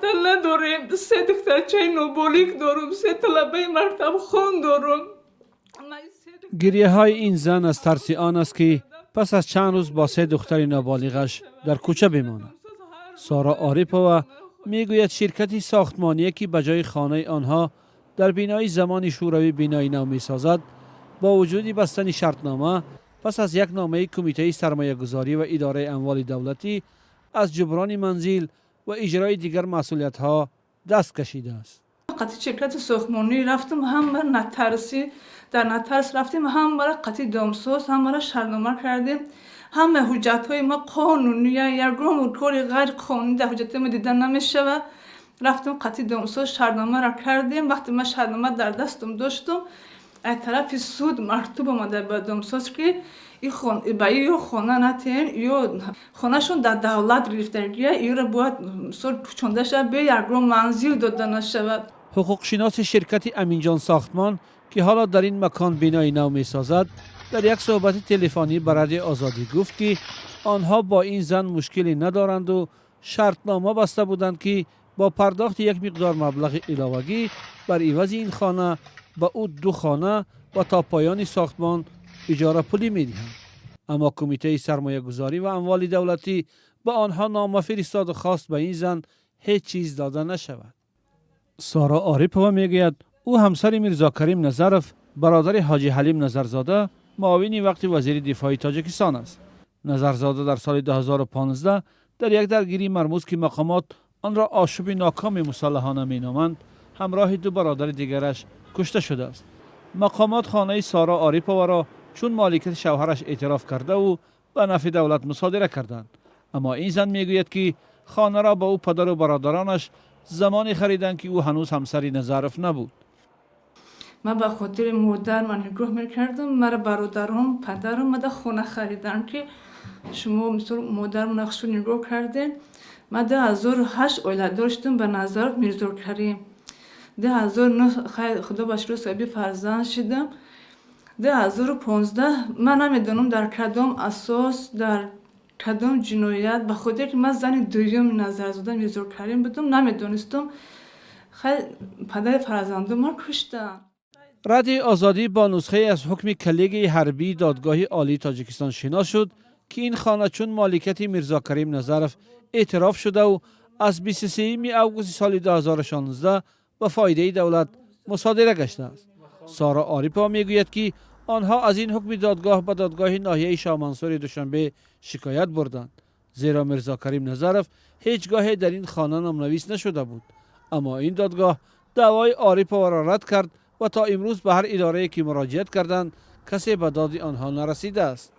Рафтан надорем. Се духтарчаи ноболиғ дорум, се талабаи мактабхон дорум. Гирьяҳои ин зан аз тарси он аст, ки пас аз чанд рӯз бо се духтари ноболиғаш дар кӯча бимонад. Сора Орипова мегӯяд, ширкати сохтмоние, ки ба ҷои хонаи онҳо дар бинои замони шӯравӣ бинои нав месозад, бо вуҷуди бастани шартнома, пас аз як номаи Кумитаи сармоягузорӣ ва идораи амволи давлатӣ аз ҷуброни манзил ва иҷрои дигар масъулиятҳо даст кашидааст. Қати ширкати сохтмонӣ рафтам, ҳама нотарсӣ дар нотарс рафтем, ҳамара қати домсоз ҳамара шартнома кардем. Ҳама ҳуҷҷатҳои ма қонуния, ягон кори ғайриқонунӣ дар ҳуҷҷатҳои ма дида намешавад. Рафтем, қати домсоз шартномаро кардем. Вақте ман шартнома дар дастам доштум, аз тарафи суд мактуб омада ба домсоз, ки ба ё хона натиҳен, ё хонашон дар давлат гирифтагия, ёро бояд мисол кӯчонда шавад, бе ягон манзил дода нашавад. Ҳуқуқшиноси ширкати Аминҷон сохтмон, ки ҳоло дар ин макон бинои нав месозад, дар як суҳбати телефонӣ ба Радиои Озодӣ гуфт, ки онҳо бо ин зан мушкиле надоранду шартнома баста буданд, ки бо пардохти як миқдор маблағи иловагӣ бар ивази ин хона ба ӯ ду хона ва то поёни сохтмон иҷорапулӣ медиҳанд. Аммо Кумитаи сармоягузорӣ ва амволи давлатӣ ба онҳо нома фиристоду хост, ба ин зан ҳеҷ чиз дода нашавад. Сора Орипова мегӯяд, ӯ ҳамсари Мирзокарим Назаров, бародари Ҳоҷи Ҳалим Назарзода, муовини вақти вазири дифои Тоҷикистон аст. Назарзода дар соли 2015 дар як даргирии мармуз, ки мақомот онро ошӯби нокоми мусаллаҳона меноманд, ҳамроҳи ду бародари дигараш кушта шудааст. Мақомот хонаи Сора Ориповаро чун моликияти шавҳараш эътироф кардаву ба нафъи давлат мусодира карданд. Аммо ин зан мегӯяд, ки хонаро ба ӯ падару бародаронаш замоне хариданд, ки ӯ ҳанӯз ҳамсари Назаров набуд. Ман ба хотири модар ман нигоҳ мекардам. Мара бародарон, падарам мада хона харидан, ки шумо мисол модарам нақшу нигоҳ кардем. Ман 2008 оиладор шудам ба Назаров Мирзокарим. 2009, худо ба шукр, соҳиби фарзанд шудам. 2015 ман намедонам, дар кадом асос, дар кадом ҷиноят, ба хотире ки ман зани дуюми Назарзода Мирзокарим будам, намедонистам, хай, падари фарзандон ман куштанд. Радиои Озодӣ бо нусхае аз ҳукми коллегияи ҳарбии Додгоҳи Олии Тоҷикистон шинос шуд, ки ин хона чун моликияти Мирзокарим Назаров эътироф шудаву аз 23 августи соли 2016 ба фоидаи давлат мусодира гаштааст. Сора Орипова мегӯяд, ки онҳо аз ин ҳукми додгоҳ ба додгоҳи ноҳияи Шоҳмансури Душанбе шикоят бурданд, зеро Мирзокарим Назаров ҳеҷ гоҳе дар ин хона номнавис нашуда буд. Аммо ин додгоҳ даъвои Ориповаро рад кард ва то имрӯз ба ҳар идорае ки муроҷиат карданд, касе ба доди онҳо нарасидааст.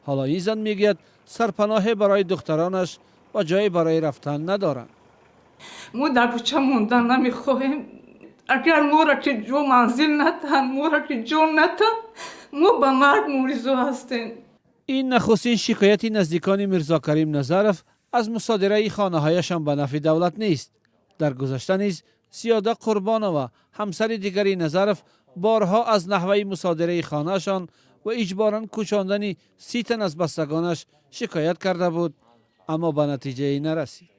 Ҳоло ин зан мегӯяд, сарпаноҳе барои духтаронаш ва ҷое барои рафтан надоранд. Мо дар кӯча мондан намехоҳем. Агар моро ки ҷо манзил натаҳанд, моро ки ҷо натаҳанд, мо ба марг муризо ҳастем. Ин нахустин шикояти наздикони Мирзокарим Назаров аз мусодираи хонаҳояшон ба нафъи давлат нест. Дар гузашта низ Зиёда Қурбонова, ҳамсари дигари Назаров, борҳо аз наҳваи мусодираи хонаашон ва иҷборан кӯчондани 30 тан аз бастагонаш шикоят карда буд, аммо ба натиҷае нарасид.